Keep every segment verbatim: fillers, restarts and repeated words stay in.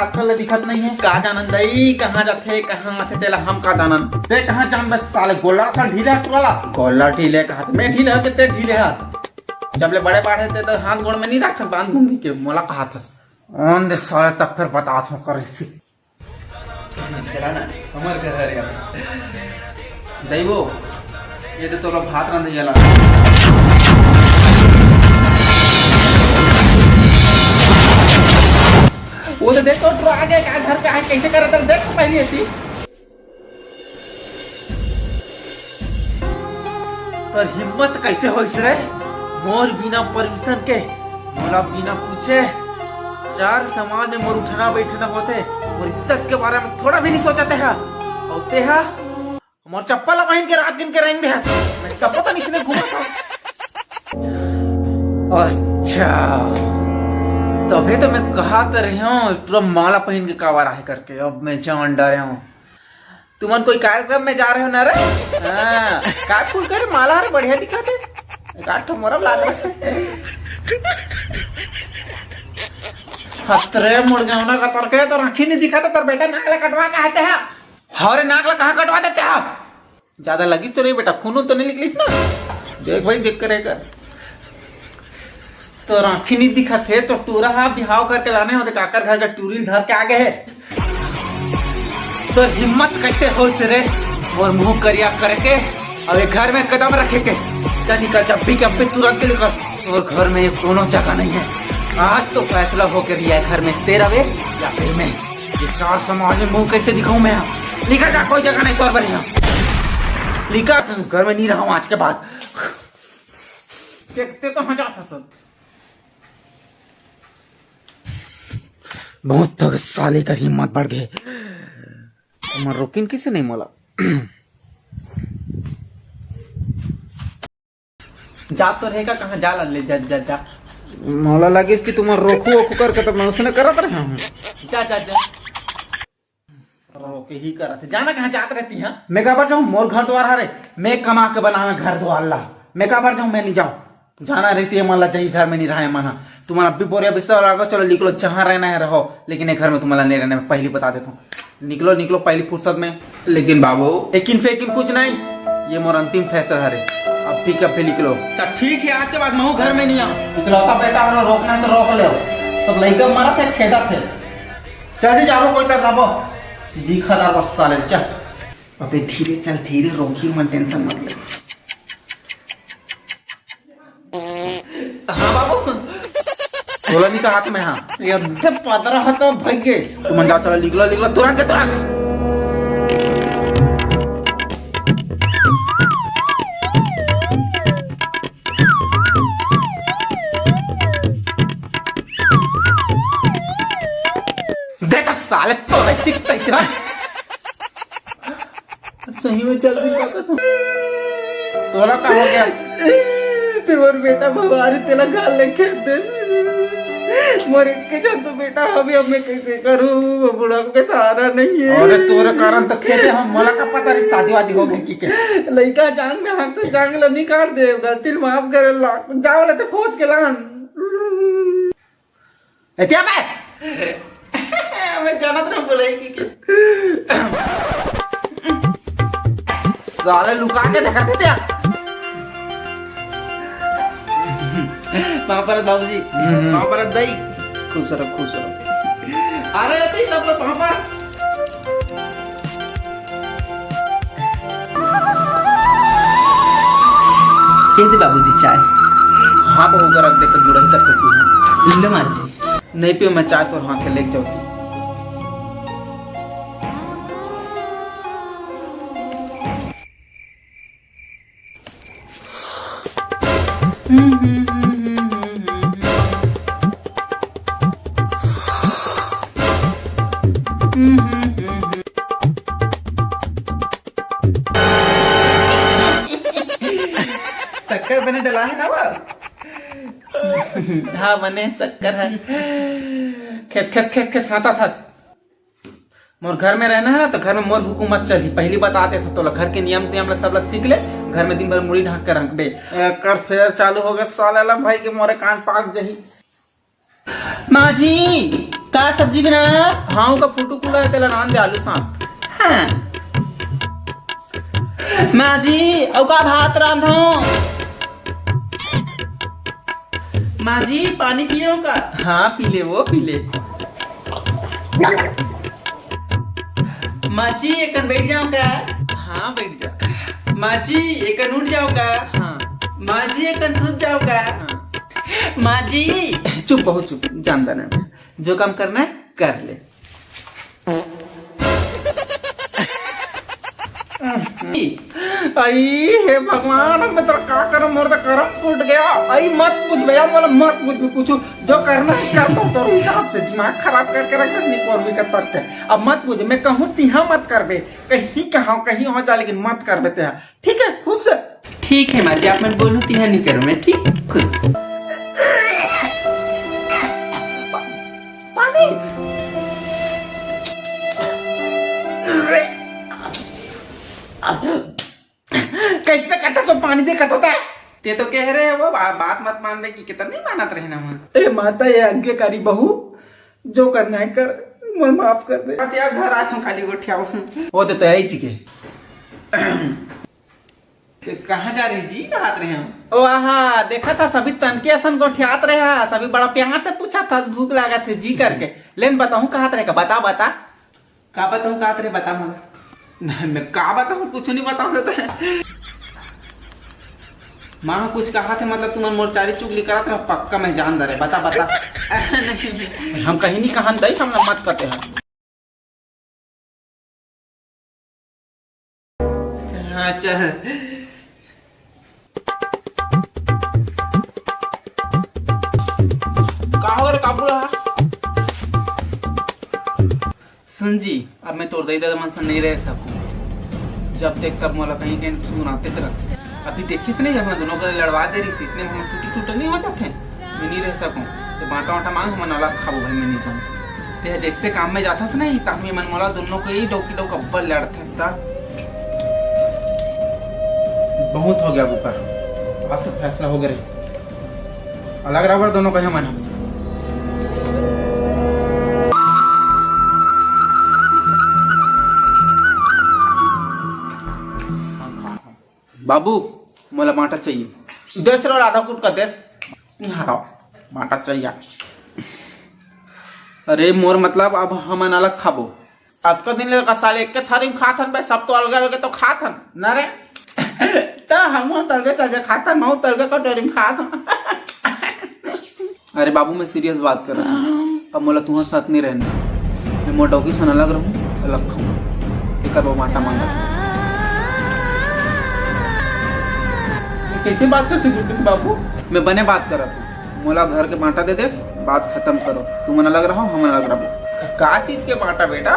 अकल ले दिखत नहीं है। का जानन दई, कहाँ जाथे, कहाँ आथे, तेला हम का जानन? ते कहाँ जान बस साले, गोल्लर सा ढीले हाथ वाला। गोल्लर ढीले का हाथ, मैं ढीले हो के ते ढीले हाथ। जब ले बड़े बाढ़े ते तो हाथ गोड़ में नहीं रखत, बांध बूंदी के मोला कहा था। आन दे साले, तब फिर बतात हूँ कर इसी। चला ना, हमर घर हरे अब। जइबो, ये तो तोला भात रांधे जाला। वो तो देख तो, तो आगे का घर का है, कैसे करत है, देख तो पहले ऐसी। तोर हिम्मत कैसे होइस रे? मोर बिना परमिशन के, मोला बिना पूछे चार समाज में मोर उठना बैठना होथे। मोर इज्जत के बारे में थोड़ा भी नहीं सोचा तेहा। अउ तेहा मोर चप्पल ला पहिन के रात दिन के रेंग दे हस। मैं चप्पल तो इसने घूमा था। अच्छा, तभे तो मैं कहा तो रहे हूँ, पूरा माला पहिन के काबर आहे करके। अब मैं जान डरे हूँ। तुमन कोई कार्यक्रम में जा रहे हो ना रे? हाँ, का फूल करे माला हर बढ़िया दिखत है। एक आठ ठो मोरब लाग रहे। हतरे मुड़ गया ना कतर के, तो आँखी नहीं दिखा था, तेरा बेटा नाक ला कटवा के आते हैं। हरे नाक ला कहाँ कटवा देते हैं? ज्यादा लगिस तो नहीं बेटा, खून तो नहीं निकलिस ना? देख भाई, देख करेगा। तो आँखी नहीं दिखत हे, तो टूरा हा बिहाव करके लाने होते, काकर घर का टूरी धर के आ गए हे। तो हिम्मत कैसे होइस रे, मोर मुंह करिया करके, अब ये घर में कदम रखे के? जा निकल, जब भी, जब भी तुरंत के निकल, और घर में ये कोनो जगह नहीं है। आज तो फैसला होके रिहा है, घर में ते रहे या फिर मैं। ये चार समाज में मुंह कैसे दिखाऊं मैं? निकल जा, कोई जगह नहीं तोर बर यहाँ। निकल, घर में नहीं रहा हूँ आज के बाद। देखते कहाँ जाता सब। बहुत तक साले का हिम्मत बढ़ गए। हमर रोकिन किसे नहीं मोला? जा तो रहेगा, कहाँ जा ला ले, जा, जा, जा। मोला लगिस कि तुमन रोकू ओकू करके, तो मैं उसने करत रहे हूँ। जा, जा, जा। रोके ही करत हे। जाना कहाँ जात रहती है? मैं काबर जाऊँ? मोर घर द्वार हरे, मैं कमा के बनावे घर द्वार ला। मैं काबर जाऊँ? मैं नहीं जाऊँ। जाना रहती है, मन ला जाही घर में नहीं रहा है मन हा। तुमन अब भी बोरिया बिस्तर वाला रखो, चलो निकलो, जहाँ रहना है रहो, लेकिन ये घर में तुम्हारा नहीं रहना, मैं पहली बता देता हूँ। निकलो, निकलो पहली फुर्सत में। लेकिन बाबू, लेकिन फेकिन कुछ नहीं, ये मोर अंतिम फैसला हरे। अब भी कब भी निकलो। तो ठीक है, आज के बाद महू घर में नहीं आऊँ। इकलौता बेटा हरो, रोकना है तो रोक ले। सब लइका मरत है, खेदत है। चल जी, जाबो कोई तर लाबो। दिखा दार बस साले, चल। अबे धीरे चल, धीरे, रोकी मन, टेंशन मत ले। हाँ बाबू, तोला नहीं कहा था मैं, हाँ। ये अद्दे पतरा हा तो भइगे। तुमन जाओ, चलो, निकलो, निकलो, तुरंत के तुरंत। देख साले, तोला चिक तैसे ना। सही में चल दिन का कसम। तोला का हो गया? ते मोर बेटा भवारी, तेला घर ले खेद दे। मोर एक के जन तो बेटा हवे, अब मैं कैसे करूँ? वो बुढ़ा के सहारा नहीं है। अरे तोरे कारण तो खेदे हम, मोला का पता रही शादी वादी हो गई कि के। लइका जांग में हाथ तो जांग ला निकाल दे, गलती माफ करे ला। जाओ ले तो खोज के लान। ए, क्या बे? मैं जानत ना बोलाई कि के। साले लुका के देखा थे क्या? पाँव परत बाबूजी, हम्म। पाँव परत दाई। खुश रहो, खुश रहो। आ रहे थे सब लोग पाँव पर। ये दे बाबूजी चाय। हाँ बहू, का रख दे, गुड़ही तक पी। ले माँ जी। नहीं पियो मैं चाय, तोर हाथ के लेके जाऊँ। शक्कर बने डला है ना वो? हाँ, बने शक्कर है। खेस, खेस, खेस, खेस, हाथा थस। मोर घर में रहना है ना, तो घर में मोर हुकूमत चली। पहली बता देता तोला, घर के नियम तियम ला सब ला सीख ले। घर में दिन भर मुड़ी ढांक के रख बे। एकर फेर चालू हो गए साले ला भाई के, मोरे कान पाक जही। माँ जी, का सब्जी बना? हाँ, ओका फुटू कुला हे, तेला रांध दे आलू साथ। हाँ। माँ जी, अउ का भात रांधो? माँ जी, पानी पियो का? हाँ, पी ले वो, पी ले। माँ जी, एकन बैठ जाओ का? हाँ, बैठ जा। माँ जी, एकन उठ जाओ का? हाँ। माँ जी, एकन सुत जाओ का? हाँ। माँ जी। चुप, बहुत चुप, जानता नहीं मैं। जो काम करना है, कर ले। आई हे भगवान, मैं तोर का करम, मोर तो करम फूट गया। आई मत पूछ भैया, मोला मत पूछ कुछ, जो करना है कर, तो तोर हिसाब से दिमाग खराब करके रख दे, नहीं कोर भी कर तरते। अब मत पूछ, मैं कहूँ तिहा मत करबे, कहीं कहा कहीं हो जा, लेकिन मत करबे तेहा, ठीक है? खुश? ठीक है माँ जी, आप मन बोलू तिहा नहीं करूँ मैं, ठीक? खुश। पानी। कैसे करता तो पानी दे कहता था? ते तो कह रहे हो वो बा-, बात मत मानबे कि कितना नहीं मानत रहे ना वहाँ। ए माता, ये आज्ञाकारी बहू, जो करना है कर, मोर माफ कर दे। बात यार घर आके काली गोठियाओ। वो तो तैयारी चीके। कहाँ जा रहे जी, कहाँ रहे हम? ओ आहा, देखा था सभी तनके असन गोठियात रहे हा, सभी बड़ा प्यार से पूछा था भूख लागत हे जी करके। लेन बताऊँ कहाँ रहे का, बता बता। का बताऊँ कहाँ रहे, बता मोला। मैं का बताऊँ, कुछ नहीं बताऊँ देता। माँ कुछ कहा थे, मतलब तुमन मोर चारी चुगली करत रहे, पक्का मैं जान दे रहे, बता बता। नहीं, हम कहीं नहीं कहन दई, हम मत कहते हैं। हाँ, चल। का हो रे काबू रहा? सुन जी, अब मैं तोर दई ददा मन से नहीं रह सकूं। जब देख तब मोला कहीं कहीं सुनाते चलत। अभी देखिस नहीं, जब मैं दोनों को लड़वा दे रही थी, इसने हम टूटी टूटा नहीं हो जाते। मैं नहीं रह सकूं। तो बांटा वाटा मांग, हमन अलग खाबो भाई, मैं नहीं जाऊं। ते जैसे काम में जाथस नहीं, त हम मन मोला दोनों को ही डोकी डोक अब्बल लड़थे। ता बहुत हो गया बुकर, आज तो फैसला हो गया रे। अलग रबर दोनों कहे मन। बाबू, मोला बांटा चाहिए। देस रो राधा कुट का देस। हाँ, बांटा चाहिए। अरे मोर मतलब, अब हमन अलग खाबो। अतका दिन ले का साले एक के थारी में खात हन बे, सब तो अलगे अलगे तो खात हन ना रे। त हम तो अलगे चलगे खात हन, महू तो अलगे कटोरी में खात हन। अरे बाबू, मैं सीरियस बात कर रहा हूँ। अब मोला तुम्हारे साथ नहीं रहना। मैं मोर डौकी सन अलग रहूँ, अलग खाऊँ। तेकर वो बांटा मांगा। कैसे बात करते गुड्डू बाबू? मैं बने बात करत हूँ। मोला घर के बांटा दे दे, बात खत्म करो। तुमन अलग रहो, हमन अलग रहो। का चीज के बांटा बेटा?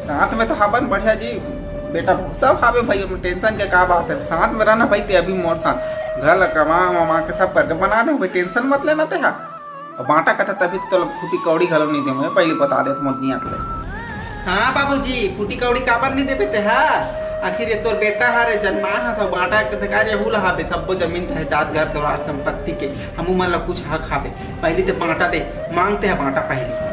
साथ में तो हाबन बढ़िया जी। बेटा, सब हावे भाई, अब टेंशन के का बात है? साथ में रहना भाई, ते अभी मोर साथ घर ला कमा वमा के सब करके बना दे भाई, टेंशन मत लेना ते हा। अब बांटा कथा तभी तो तोला फूटी कौड़ी घलो नहीं दे, मैं पहले बता दे मोर जिया के। हाँ बाबूजी, फूटी कौड़ी काबर नहीं देबे ते हा? आखिर ये तोर बेटा हरे, जन्मा हा, सब बांटा के अधिकार यहू ला हाबे, सब्बो जमीन जायदाद घर द्वार संपत्ति के हमू मन ला कुछ हक हाबे। पहली ते बांटा दे, मांगते हा बांटा पहली।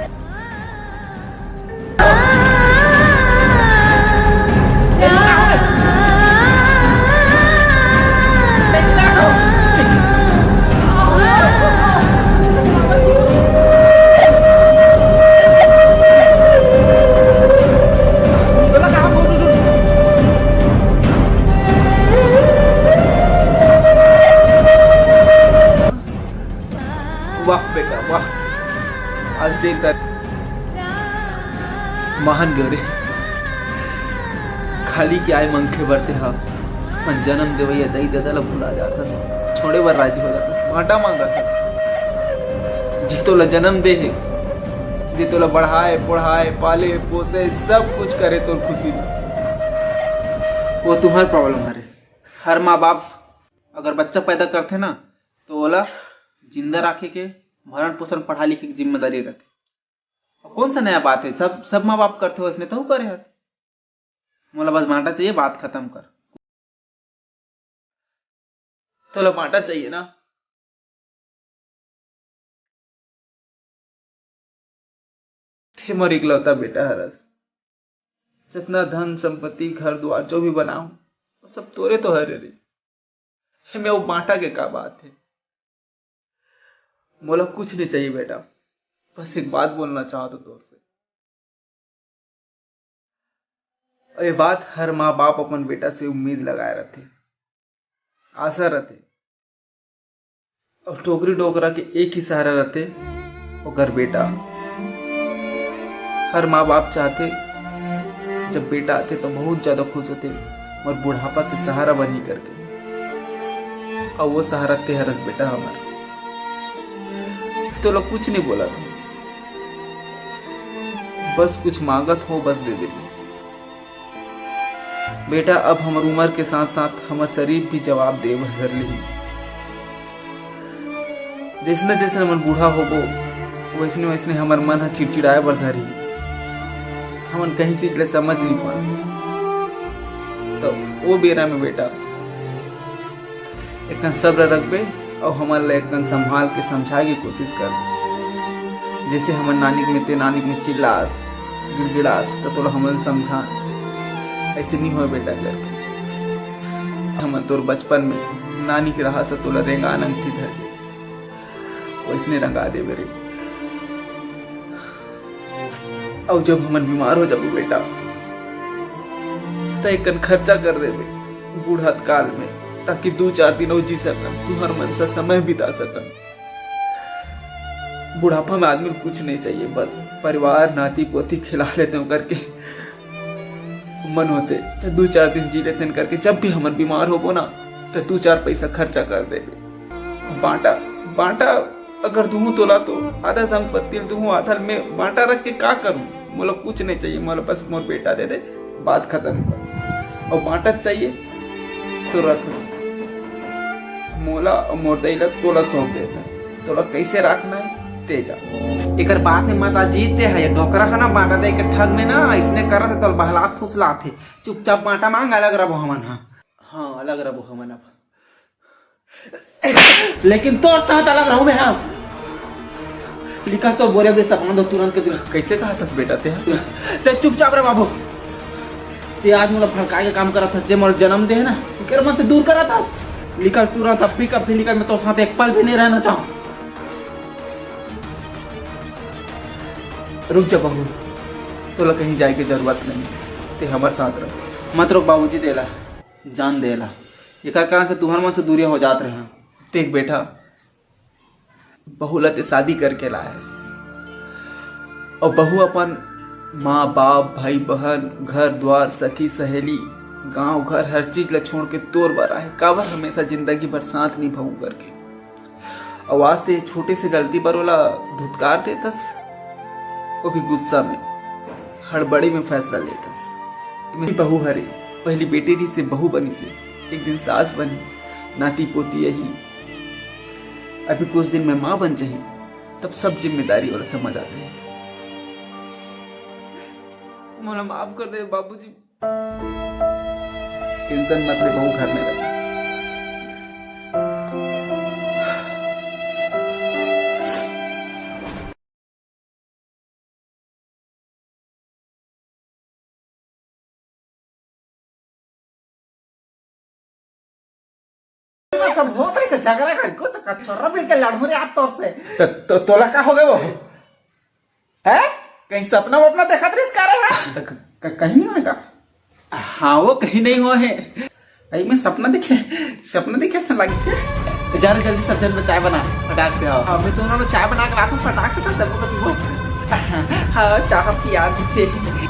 वाह बेटा, वाह। आज देख दा-, महान गौरे, खाली के आय मंखे बर ते हा अपन जन्म देवैया दई ददा ला भुला जाथस, छोड़े बर राजी हो जाथस, बांटा मांगत हस। जे तोला जन्म दे हे, जे तोला बढ़ाए, पढ़ाए, पाले, पोसे, सब कुछ करे तोर खुशी में, वो तुम्हार प्रॉब्लम हरे। हर माँ बाप अगर बच्चा पैदा करथे ना, तो ओला जिंदा राखे के, भरण पोषण, पढ़ा लिखे के जिम्मेदारी रहथे। अब कौन सा नया बात है? सब, सब माँ बाप करथे, वैसने तहू करे हस। मोला बस बांटा चाहिए, बात खत्म कर। तोला बांटा चाहिए ना? मोर इकलौता बेटा हरस। जतना धन संपत्ति, घर दुआर, जो भी बनाहूं, वो सब तोरे तो हरे रे। एमे वो बांटा के का बात हे? मोला कुछ नहीं चाहिए बेटा, बस एक बात बोलना चाहत हों तोर से। ये बात हर माँ बाप अपन बेटा से उम्मीद लगाए रथे, आशा रथे। अउ टोकरी डोकरा के एक ही सहारा रथे, ओकर बेटा। हर माँ बाप चाहथे, जब बेटा आथे तो बहुत ज्यादा खुश होथे, मोर बुढ़ापा के सहारा बनही करके। अउ वो सहारा ते हरस बेटा हमर। तोला कुछ नहीं बोलत हों, बस कुछ मांगत हों, बस दे दे। बेटा, अब हमर उमर के साथ-साथ हमर शरीर भी जवाब दे बर धर लिही। जइसने-जइसने हमन बूढ़ा होबो, वइसने-वइसने हमर मन ह चिड़चिड़ाए बर धरही। हमन कहीं चीज ले समझ नहीं पान। तो ओ बेरा में बेटा, एकन सब्र रखबे अउ हमन ला एकन संभाल के समझाए के कोशिश कर। जइसे हमन नानिक में ते नानिक में चिल्लास, गिड़गिड़ास, त तोला हमन समझान, ऐसे नहीं होय बेटा करके। हमन तोर बचपन में नानिक रहा स तोला रेंगान अंगठी धर के वैसने रंगा देबे रे। अउ जब हमन बीमार हो जाबो बेटा, त एकन खर्चा कर देबे बूढ़त काल में, ताकि दू चार दिन अउ जी सकन, तुहर मन से समय बिता सकन। बुढ़ापा में आदमी को कुछ नहीं चाहिए, बस परिवार, नाती पोती खिला लेते हो करके मन होते, त दू चार दिन जी लेते हैं करके। जब भी हमन बीमार होबो ना, त दू चार पैसा खर्चा कर देबे। बांटा, बांटा अगर दूहूं तोला तो आधा संपत्ति ल दूहूं, आधा ल मैं बांटा रख के का करूं? मोला कुछ नहीं चाहिए, मोला बस मोर बेटा दे दे, बात खत्म कर। अउ बांटा चाहिए तो रख, मोला अउ मोर दई ला तोला सौंप देता। तोला कैसे रखना है, ते जा। एकर बात में मत आ जीते है, ये डोकरा है ना, बांटा दे के ठग में ना, इसने करत है, तोला बहलात फुसलात है। चुपचाप बांटा मांग, अलग रहो हमन, हाँ। हाँ, अलग रहो हमन अब। लेकिन तोर साथ अलग रहूं मैं, हाँ। लिखा तो बोरे बिस्तर बांधो तुरंत के तुरंत। कैसे कहा था बेटा ते? ते चुपचाप रह बाबू। ते आज मोला भड़काए के काम करत हस, जे मोला जन्म दे है ना, तेकर मन से दूर करत हस। लिखा तुरंत, अब भी कभी लिखा, मैं तोर साथ एक पल भी नहीं रहना चाहूं। रुक जा बहू, तोला कहीं जाए के जरूरत नहीं, ते हमर साथ रह। मत रोक बाबूजी, तेला जान देला, एकर कारण से तुहर मन से दूरिया हो जात रहे। देख बेटा, बहू ला ते शादी करके लायस, अउ बहू अपन माँ बाप, भाई बहन, घर द्वार, सखी सहेली, गांव घर, हर चीज ला छोड़ के तोर बर आहे। काबर हमेशा जिंदगी भर साथ निभाऊं करके। अउ आज ते छोटे से गलती बर ओला धुतकार देतस, वो भी गुस्सा में, हड़बड़ी में फैसला लेतस। मेरी बहू हरे, पहली बेटी रहिसे, बहू बनिसे, एक दिन सास बनी, नाती पोती यही, अभी कुछ दिन में माँ बन जाही, तब सब जिम्मेदारी ओला समझ आ जाही। मोला माफ कर दे बाबूजी। टेंशन मत ले बहू, घर में रह। सब होत रहिथे झगड़ा कर को, तो कचोरा मिल के लड़मुरे हाथ तोर से। तो, तो तोला का हो गए वो? हैं? कहीं सपना वपना देखत रहिस का रे, हाँ? तो क-, क-, कहीं नहीं होएगा। हाँ, वो कहीं नहीं हुआ है। भाई, मैं सपना देखे, सपना देखे से लगी से। जा रे, जल्दी सब जन में चाय बना, फटाक से आओ। हाँ, मैं तो उन्होंने चाय बना के लाता हूँ, फटाक से, तब सबको पीबो। हाँ, चाह की याद थे।